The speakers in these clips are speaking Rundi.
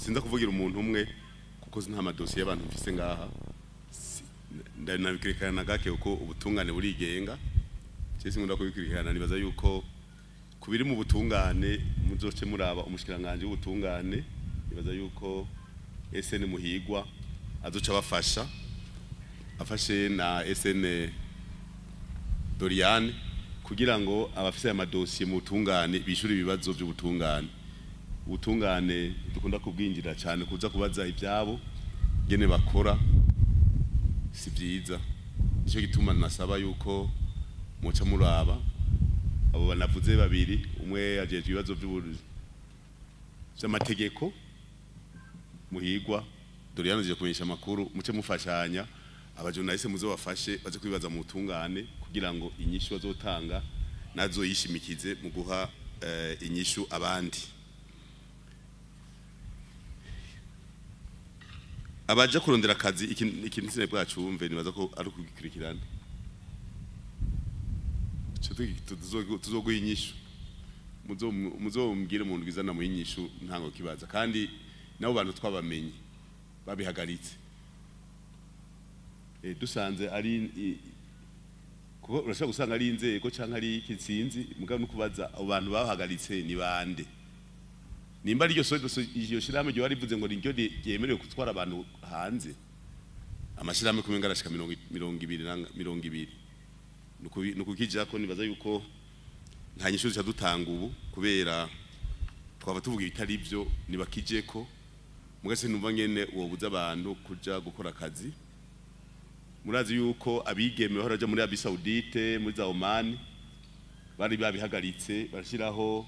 Sinza kuvugira umuntu umwe kuko nta madosiye y'abantu mfise ngaha. Ndabikirikana gake kuko ubutungane burigenga. Cese nkunda kubikurikirana, nibaza yuko kubiri mu butungane muzoce muraba umushikiranganje w'ubutungane, nibaza yuko SN Muhigwa azoca abafasha, afashe na SN Doriane kugira ngo abafise aya madosiye mu butungane bishure ibibazo by'ubutungane. Ubutungane dukunda kubwinjira cyane, kuza kubaza ibyabo ngene bakora si byiza. Nicyo gituma nasaba yuko muca muraba abo banavuze babiri, umwe ajejwe ibibazo by'amategeko Muhigwa, Doriane aje kumenyesha amakuru, muce mufashanya abajournaliste muzobafashe baze kwibaza mu butungane kugira ngo inyishu bazotanga nazo yishimikize mu guha inyishu abandi. Abaje kurondera akazi ikintu sine bwacumve nibaza ko ari kugikurikirana. Tuzoguha inyishu, muzombwire umuntu bwizana mu inyishu ntango kibaza, kandi nabo bantu twabamenye babihagaritse. Dusanze ari kuko urashobora gusanga ari inzego canke ari ikitsinzi, mugabo no kubaza abo bantu bahagaritse ni bande. Nimba ari iryo shirahamwe ryo rivuze ngo niryo ryemerewe gutwara abantu hanze, amashirahamwe kumenga arashika 20. Nukukija ko nibaza yuko nta nyishu zica dutanga ubu kubera twaba tuvuga ibitari byo nibakijeko. Mugase numva ngene wobuza abantu kuja gukora akazi. Murazi yuko abigeme bahora baja muri Arabie Saoudite, muri za Oman, bari babihagaritse barashiraho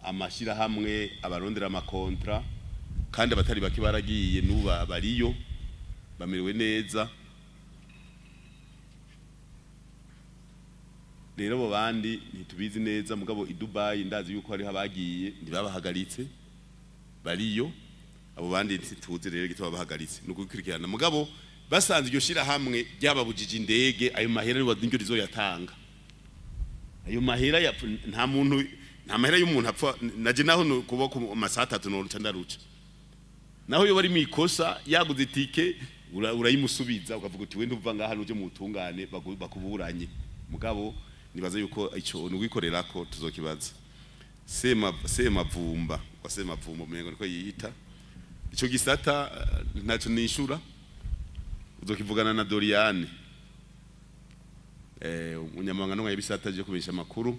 amashirahamwe abarondera amakontra, kandi abatari bake baragiye nuba bariyo bamerewe neza. Rero abo bandi ntitubizi neza, mugabo i Dubai ndazi yuko hariho abagiye ntibabahagaritse bariyo, abo bandi ntituzi rero igituma babahagaritse nukubikurikirana. Mugabo basanze iryo shirahamwe ryababujije indege, ayo mahera niryo rizoyatanga. Ayo mahera nta muntu, nta mahera y'umuntu apfa. Naje naho kuba ku masaha 3 no ruca ndaruca, naho yo bari mikosa yaguze itike urayimusubiza ukavuga uti wenda uva ngaha nuje mu butungane bakuburanye. Mugabo nibaza yuko ico nugwikorerako tuzokibaza. Semavumba kwa Semavumba umengo niko yiyita ico gisata, ntaco nishura, uzokivugana na Doriane umunyamabanga no y'ibisata je kumenyesha amakuru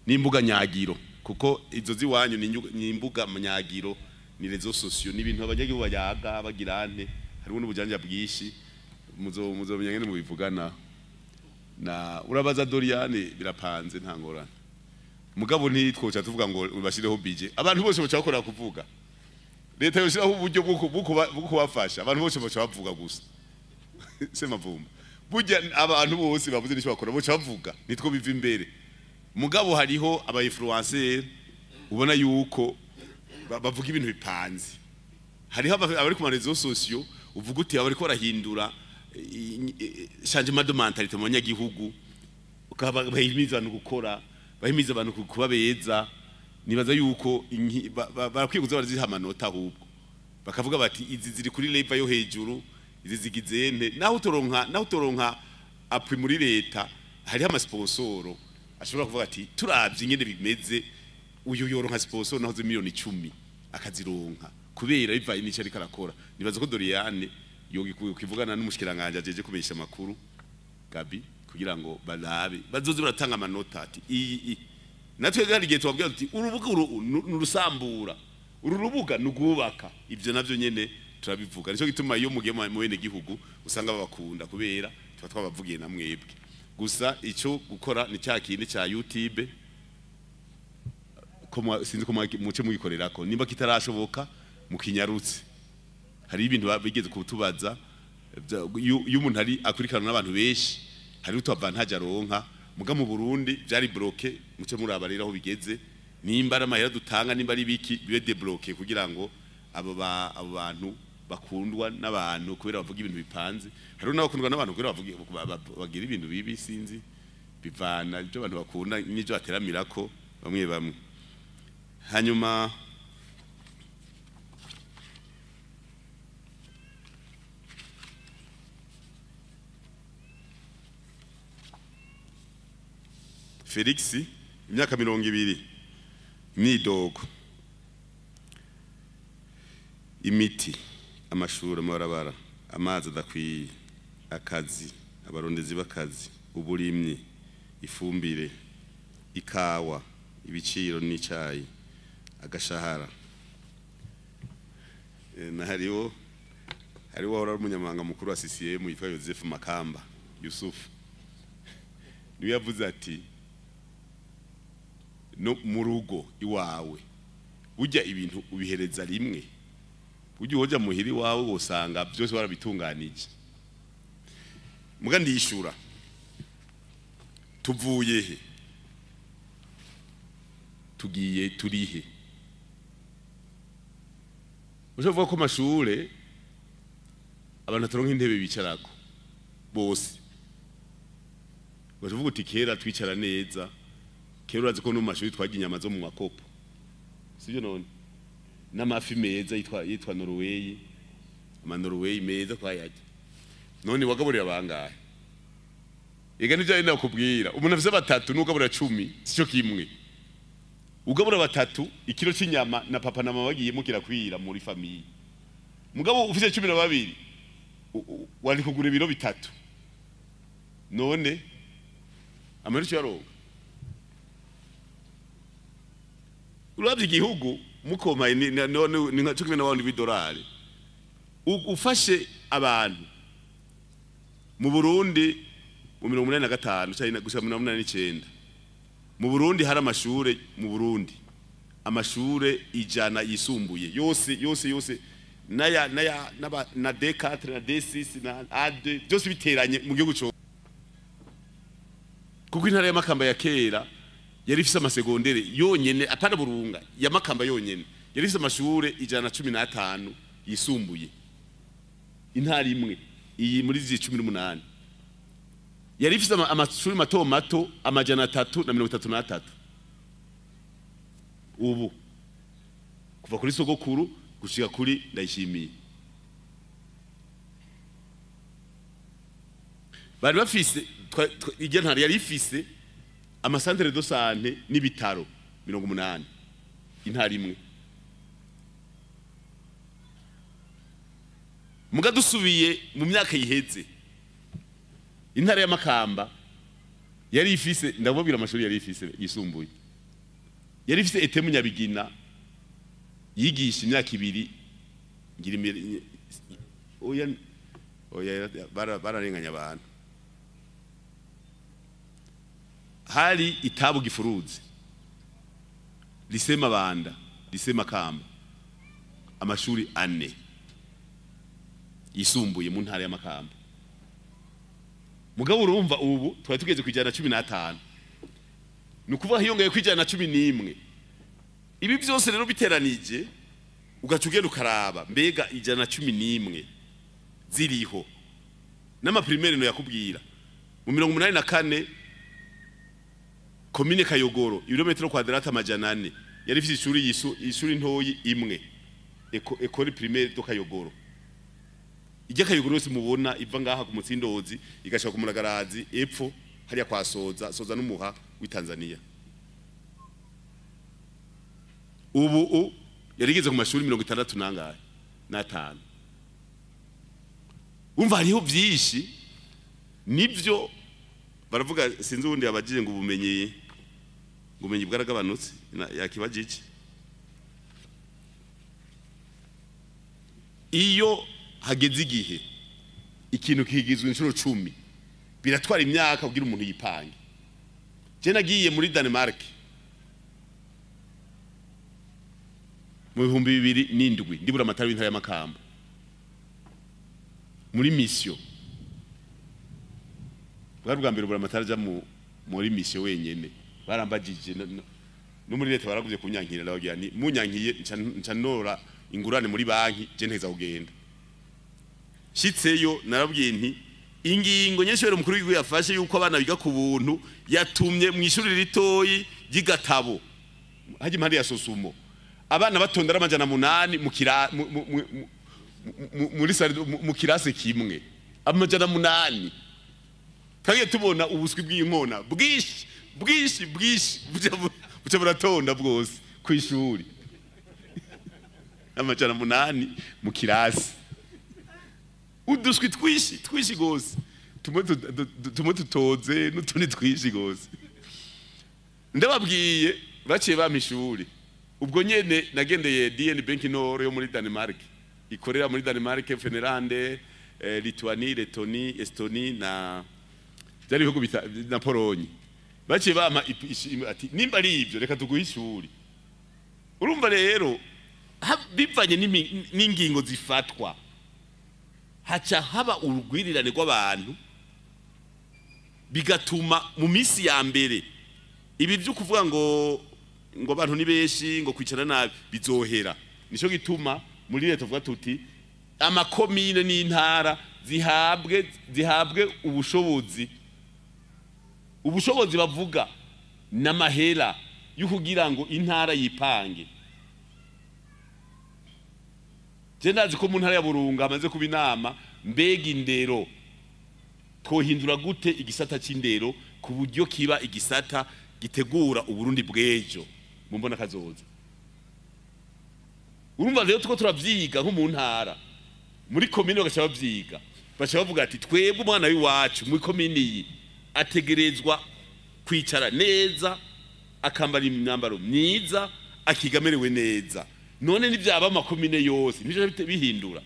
n'imbuga nyagiro, kuko izo ziwanyu ni imbuga nyagiro, ni réseaux sociaux, ni ibintu abanyagihugu bayaga bagirane, hariho n'ubujanja bwishi, muzomenya ngene mubivugana na urabaza Doriane birapanze nta ngorane. Mugabo ntitwoca tuvuga ngo bashireho budget, abantu bose baca bakora kuvuga. Leta yoshiraho uburyo bwo kubafasha, abantu bose baca bavuga gusa. Semavumba burya abantu bose bavuze n'icyo bakora baca bavuga, nitwo biva imbere. Mugabo hariho aba influencer ubona yuko bavuga ibintu bipanze. Hariho abari ku ma réseaux sociaux uvuga uti abari ko barahindura changement de mentalité mu banyagihugu, bahimiza abantu gukora, bahimiza abantu kuba beza. Nibaza yuko barakwiye kuza baraziha amanota, ahubwo bakavuga bati izi ziri kuri level yo hejuru, izi zigize nte. Naho utoronka appui muri leta, hariho amasponsoro ashobora kuvuga ati turavye ingene bimeze, uyu yoronka sponsor naho miliyoni 10 akazironka kubera bivaye n'ico ariko arakora. Nibaza ko Doriane yogikivugana n'umushikiranganje ajeje kumenyesha amakuru Gabi, kugira ngo barabe bazoze baratanga amanota ati iyi natwe hari igihe tubabwira ati urubuga nurusambura, uru rubuga nugubaka. Ivyo navyo nyene turabivuga. Nico gituma iyo mugiye mu bene gihugu usanga babakunda kubera tuba twabavugiye na mwebwe. Gusa ico gukora ni cya kindi cya YouTube, ko sinzi ko muce mugikorerako, nimba kitarashoboka mukinyarutse. Hari ibintu bigeze kutubaza, iyo umuntu ari akurikirana n'abantu benshi hari utu avantage aronka, muga mu Burundi byari bloqué. Muce muraba rero aho bigeze, nimba ari amahera dutanga, nimba ari biki, bibe débloqué kugira ngo abo bantu bakundwa n'abantu kubera bavuga ibintu bipanze. Hari n'abakundwa n'abantu kubera bagira ibintu bibi, sinzi bivana ibyo abantu bakunda n'ibyo bateramirako bamwe bamwe. Hanyuma Felix imyaka 20 imyidogo imiti amashuri amabarabara amazi adakwiye akazi abarondezi b'akazi uburimyi ifumbire ikawa ibiciro n'icayi agashahara. Na hariho wahora ari umunyamabanga mukuru wa CCM yitwa Joseph Makamba Yusuf, niwe yavuze ati no mu rugo iwawe burya ibintu ubihereza rimwe, burya uhoja muhiri wawe wosanga byose warabitunganije. Muga ndishura tuvuye he tugiye turihe? Ushobora ko mashure abantu bataronka intebe bicarako bose, bavuga uti kera twicara neza, kera urazi ko no mu mashuri twarya inyama zo mu makopo, sibyo? None n'amafi meza yitwa Norway, ama Norway meza twayarya. None wagaburira bangahe? Ega nivyo ari nakubwira, umuntu afise batatu n'ugaburira 10 sico kimwe. Ugabura batatu ikiro c'inyama na papa na mama bagiye mukirakwira muri famille. Mugabo ufise 12 wari kugura ibiro 3. None amarisho yaronga. Uravye igihugu mukomaye ni nka cyo kimwe n'abandi b'idolari. Ufashe abantu mu Burundi mu 85 cyangwa gusa 89 mu Burundi hari amashure, mu Burundi amashure 100 yisumbuye yose yose yose naya naya na D4 na D6 na A2 byose biteranye mu gihugu cyo, kuko intara ya Makamba ya kera yari ifise amasegondere yonyene apana Burunga ya Makamba yonyene yari ifise amashure 115 yisumbuye, intara imwe iyi muri 18 yari ifise amashuri mato mato 333. Ubu kuva kuri sogokuru gushika kuri Ndayishimiye bari bafise iryo ntara yari ifise amasantere de sante n'ibitaro 80 intara imwe. Muga dusubiye mu myaka yiheze intara ya Makamba yari ifise, ndababwira amashuri yari ifise yisumbuye, yari ifise etemu Nyabigina yigisha imyaka 2 ngira imbere, oya oya bararenganya abantu. Hari itabu gifuruzi lisema banda lisema Makamba amashuri 4 yisumbuye mu ntara ya Makamba. Mugabo urumva ubu twari tugeze ku 115, nukuvuga hiyongeye ku 111. Ibi byose rero biteranije ugaca ugenda ukaraba mbega 111 ziriho n'ama primaire no yakubwira mu 84 commune Kayogoro ibirometero kwadrata 400 yari ifise ishuri ishuri ntoyi imwe école primaire do Kayogoro. Ijya Kayogoro yose mubona iva ngaha ku Mutsindozi igashaka ku Muragarazi epfo hariya kwa Soza Soza n'umuha w'i Tanzania. Ubu yarigeze ku mashuri 65 nangahe na 5. Umva hariho byinshi nivyo baravuga, sinzi ubundi yabajije ngo ubumenyi bwaragabanutse yakibajije. Iyo hageze igihe ikintu kigizwe inshuro 10 biratwara imyaka kugira umuntu yipange. Je nagiye muri Denmark mu 2007 ndibura amatara w'intara ya Makamba muri mission. Bwari bwa mbere bura amatara ja muri mission wenyene, barambajije no muri leta baraguze kunyankira, ndabagira ni munyankiye nca nora ingurane muri banki je nteza kugenda. Shitseyo narabwiye nti ingingo nyeshuri mukuru w'igihugu yafashe yuko abana biga ku buntu yatumye mu ishuri ritoyi ry'Igatabo haje impande ya Sosumo abana batondera 800 muri mu kirase kimwe 800. Kagiye tubona ubuswi bw'inkona bwinshi Bwinshi bwinshi buca buratonda bwose kw'ishuri, 800 mu kirasi, uduswi twinshi twinshi gose, tumwe tutoze n'utundi twinshi gose. Ndababwiye, baciye bampa ishuri ubwo nyene. Nagendeye DN Bank Nord yo muri Denmark, ikorera muri Denmark, Finlande, Lituanie, Lettonie, Estonie na byari ibihugu na Pologne. Baciye bampa ati: "Nimba ari ivyo, reka tuguhe ishuri." Urumva rero, bivanye n'ingingo zifatwa, haca haba urugwirirane rw'abantu, bigatuma mu minsi ya mbere ibi byo kuvuga ngo abantu ni benshi, ngo kwicara nabi, bizohera. Nico gituma muri leta tuvuga tuti amakomine n'intara zihabwe ubushobozi. Ubushobozi bavuga n'amahera yo kugira ngo intara yipange. Je ndazi ko mu ntara ya Burunga hamaze kuba inama: mbega indero twohindura gute, igisata c'indero, ku buryo kiba igisata gitegura Uburundi bw'ejo mu mbona kazoza? Urumva rero, tuko turavyiga nko mu ntara, muri komine bagaca bavyiga, baca bavuga ati: "Twebwe umwana w'iwacu muri komine iyi ategerezwa kwicara neza, akambara imyambaro myiza, akiga amerewe neza." None nivyaba amakomine yose nivyo bihindura.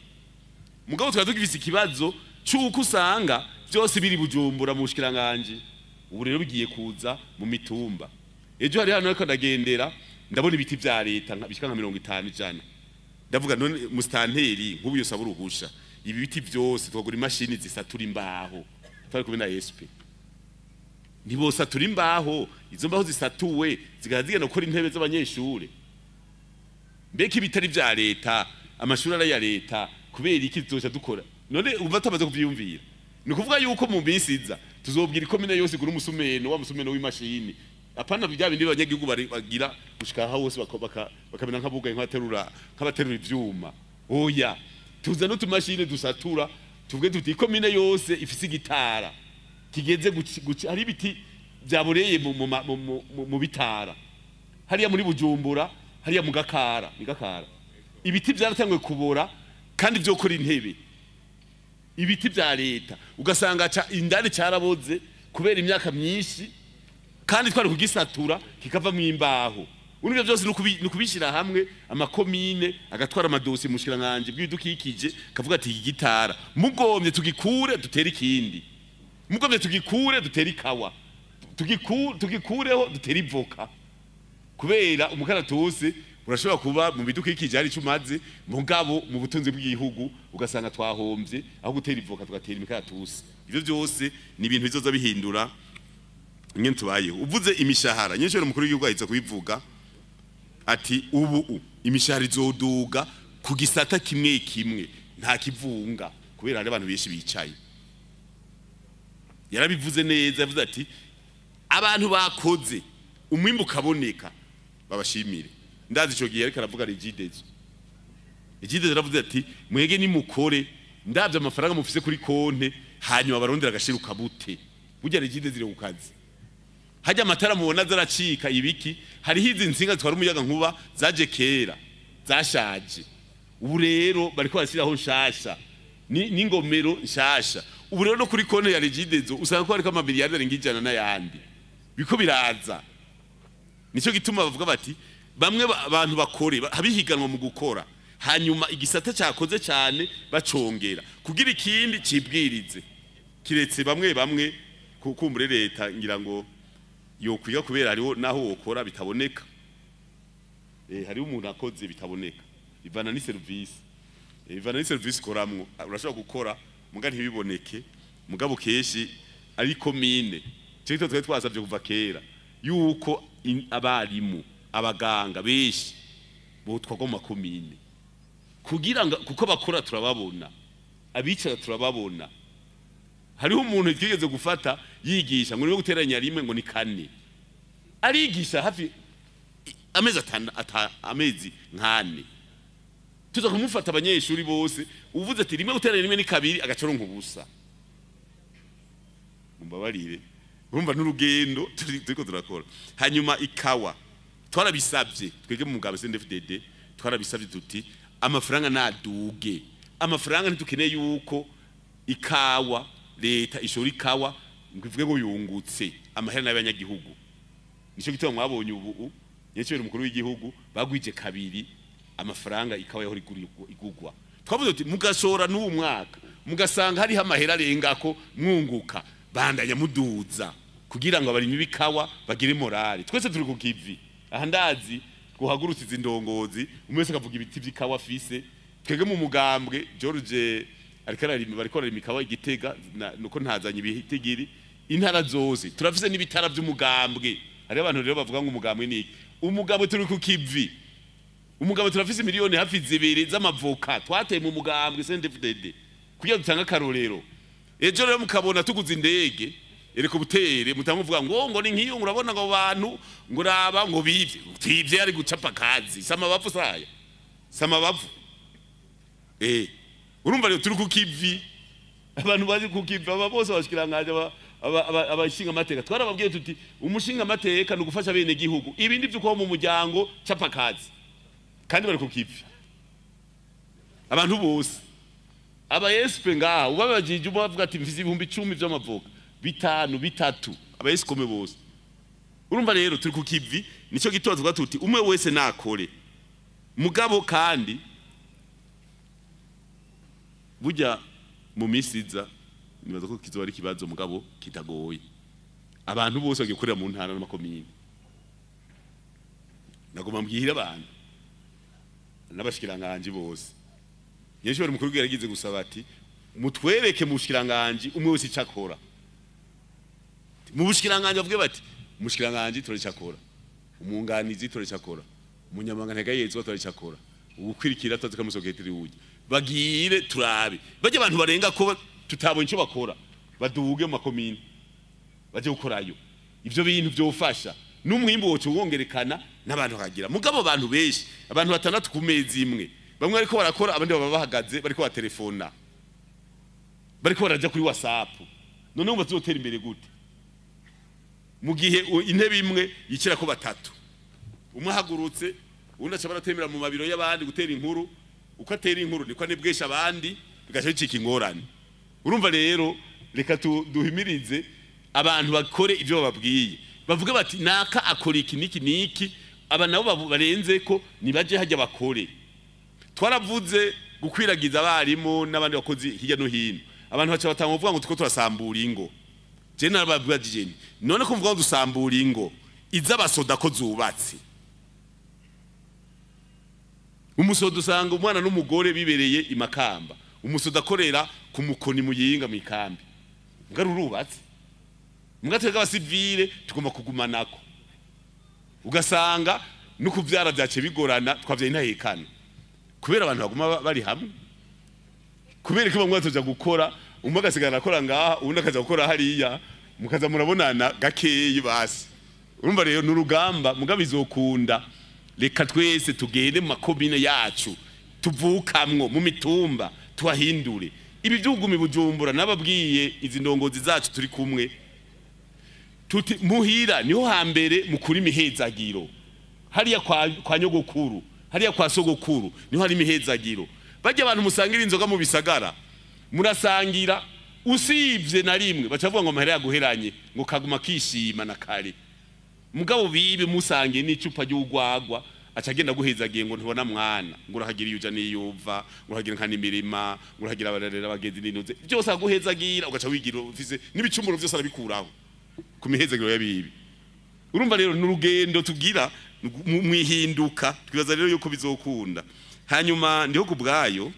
Mugabo twari tugifise ikibazo c'uko usanga byose biri Bujumbura mu bushikiranganji. Ubu rero bigiye kuza mu mitumba. Ejo hari hano ariko ndagendera, ndabona ibiti vya leta bishika nka 50, 100. Ndavuga: "None musitanteri nk'ubu yosaba uruhusha, ibi biti byose twagura imashini zisatura imbaho?" Twari kumwe na SP. Ntibosatura imbaho, izo mbaho zisatuwe zigahita zigenda gukora intebe z'abanyeshure? Mbega ibitari vya leta, amashuri ari aya leta, kubera iki tuzoca dukora? None umva, tamaze kuvyiyumvira. Ni ukuvuga yuko mu minsi iza tuzobwira ikomine yose igura umusumeno, wa musumeno w'imashini, apana bya bindi abanyagihugu bagira gushika aho hose bakamera nk'abugaye, nk'abaterura ivyuma. Oya, tuza n'utumashini dusatura, tuvuge tuti ikomine yose ifise igitara kigeze hari ibiti byaboreye mu bitara hariya muri Bujumbura, hariya mu Gakara, ni Gakara, ibiti byaratanguye kubora kandi vyokora intebe. Ibiti vya leta ugasanga indani caraboze kubera imyaka myinshi, kandi twari kugisatura kikavamwo imbaho. Urumva, byose ni ukubishyira hamwe, amakomine agatwara amadosiye mu bushikiranganji bw'ibidukikije, kavuga ati: "Iki gitara mugomvye tugikure dutere ikindi, mugomvye tugikure dutere ikawa, tugikureho dutere ivoka." Kubera umukaratusi urashobora kuba mu bidukikije hari icyo umaze, mugabo mu butunzi bw'igihugu ugasanga twahomvye, aho gutera ivoka tugatera imikaratusi. Ivyo byose ni ibintu bizoza bihindura ingene tubayeho. Uvuze imishahara nyinshi, umukuru w'igihugu ahitse kubivuga ati ubu imishahara izoduga ku gisata kimwe kimwe, nta kivunga, kubera hari abantu benshi bicaye. Yarabivuze neza, yavuze ati abantu bakoze umwimbu ukaboneka babashimire. Ndazi ico gihe ariko aravuga Regideso. Regideso yaravuze ati: "Mwege nimukore, ndavye amafaranga mufise kuri konte, hanyuma barondera agashira ukabute." Burya Regideso iri ku kazi. Hajya amatara mubona zaracika ibiki, hariho izi nsinga zitwara umuyaga nkuba zaje kera zashaje. Ubu rero bariko barashyiraho nshasha n'ingomero nshasha. Ubu rero no kuri konte ya Regideso usanga ko hariko amamiliyari arenga 100 n'ayandi biko biraza. Nicyo gituma bavuga bati bamwe abantu bakore, habihiganwa mu gukora, hanyuma igisata cyakoze cyane bacongera kugira ikindi cibwirize, kiretse bamwe bamwe kukumbure leta ngira ngo yokwiga, kubera hariho naho wokora bitaboneka. Hariho umuntu akoze bitaboneka, ivana ni service, ivana ni service koramwo. Urashobora gukora muga ntibiboneke. Mugabo keshi ari komine cyo twari twasabye kuva kera yuko abarimu, abaganga benshi botwagwa mu makomine, kugira ngo kuko bakora turababona, abicara turababona. Hariho umuntu twigeze gufata yigisha ngo niwe guteranya rimwe ngo ni kane, arigisha hafi amezi 5, amezi nk'ane. Tuza kumufata, abanyeshuri bose uvuze ati rimwe guteranya rimwe ni kabiri, agacoronka ubusa. Mumbabarire. Urumva n'urugendo turiko turakora. Hanyuma ikawa twarabisabye twege mu mugabo CNDD-FDD, twarabisabye tuti amafaranga naduge, amafaranga ntitukeneye yuko ikawa leta ishora ikawa ngo ivuge ngo yungutse amahera n'abanyagihugu. Nico gituma mwabonye ubu nyecyo umukuru w'igihugu bagwije kabiri amafaranga ikawa yahora igugwa. Twavuze tuti mugashora n'uwo mwaka mugasanga hariho amahera arengako mwunguka, bandanya muduza kugira ngo abarimyi b'ikawa bagire morale. Twese turi ku kivi aha, ndazi guhagurutsa izi ndongozi, umwe wese akavuga ibiti by'ikawa afise. Twege mu mugambwe George ariko ararima, bariko ararima ikawa Igitega, nuko ntazanye ibitigiri intara zose turafise n'ibitara by'umugambwe. Hariho abantu rero bavuga ngo umugambwe ni iki? Umugambwe turi ku kivi, umugambwe turafise miliyoni hafi 2 z'amavoka twateye mu mugambwe CNDD-FDD kugira dutange akarorero. Ejo rero mukabona tuguze indege ereko butere mutamuvuga ngo ngo ni nkiyo, urabona ngo bantu ngo raba ngo bivye twivye ari gucapa kazi samabavu saya samabavu. Urumva rero turi ku kivi, abantu bazi ku kivi aba bose bashikiranganje abashinga amateka. Twarababwiye tuti umushinga amateka ni ugufasha bene gihugu, ibindi vy'uko mu muryango capa kazi, kandi bari ku kivi abantu bose. Aba SP ngaha ubabajije ubavuga ati mfise 10,000 vy'amavoka 5 3 aba SP bose. Urumva rero turi ku kivi, nico gituma tuvuga tuti umwe wese nakore mugabo. Kandi burya mu minsi iza nibaza ko kizoba ari ikibazo mugabo kitagoye, abantu bose bagiye gukorera mu ntara n'amakomine. Nagomba mbwira abantu n'abashikiranganje bose, nyinshi bari mukuru yaragize gusaba ati mutwereke mu bushikiranganje umwe wese icakora. Mu bushikiranganje bavuge bati umushikiranganje turacakora, umwunganizi turacakora, umunyamabanga ntagayezwa turacakora, ubukwirikira tuzi kamusoketiri uje bagire turabe bajye abantu barenga ko tutabonye icyo bakora baduge mu makomine baje gukorayo. Ivyo bintu byofasha n'umwimbo wocu wongerekana n'abantu bakagira. Mugabo abantu benshi, abantu 6 ku mezi imwe, bamwe ariko barakora abandi baba bahagaze bariko batelefona bariko baraja kuri WhatsApp. None umva tuzotera imbere gute mu gihe intebe imwe yicira ko 3, umwe ahagurutse undi aca baratemera mu mabiro y'abandi gutera inkuru, uko atera inkuru niko anebwesha abandi bigaca bicika ingorane. Urumva rero reka duhimirize abantu bakore ivyo bababwiye, bavuge bati naka akora iki niki niki, aba nabo barenze ko nibaje hajya bakore. Twaravuze gukwiragiza abarimu n'abandi bakozi hirya no hino, abantu baca batanga kuvuga ngo tuko turasambura ingo. Je narababwije nti none ko mvuga ngo dusambura ingo iz'abasoda ko zubatse, umusoda usanga umwana n'umugore bibereye imakamba, umusoda akorera ku mukoni muyinga mu ikambi, mbwa rurubatse mbwa twebwe abasivile tugomba kugumanako, ugasanga no kuvyara vyace bigorana twavyaye intahekana kubera abantu baguma bari hamwe, kubera ko bamwe batoja gukora, umwe agasigara akora ngaha uwundi akaza gukora hariya, mukaza murabonana gakeyi basi. Urumva rero n'urugamba mugabo izokunda. Reka twese tugende mu makomine yacu tuvukamwo mu mitumba tuhahindure ibi by'ugumi Bujumbura. Nababwiye izi ndongozi zacu turi kumwe tuti muhira niho hambere mukuri imihezagiro, hariya kwa nyogokuru, hariya kwa sogokuru niho hari imihezagiro. Bajya abantu musangira inzoga mu bisagara murasangira usibye na rimwe bacavuga ngo amahera yaguheranye ngo kaguma kishima na kare. Mugabo bibe musangiye n'icupa ry'ugwagwa acagenda guhezagiye ngo ntubona mwana, ngo urahagira iyo uja niyuva, ngo urahagira nka n'imirima, ngo urahagira abarerera abagenzi n'intuze byose aguhezagira, ugaca wigira ufise n'ibicumuro byose arabikuraho ku mihezagiro y'abibi. Urumva rero n'urugendo tugira mwihinduka, twibaza rero yuko bizokunda. Hanyuma ndiho kubwayo.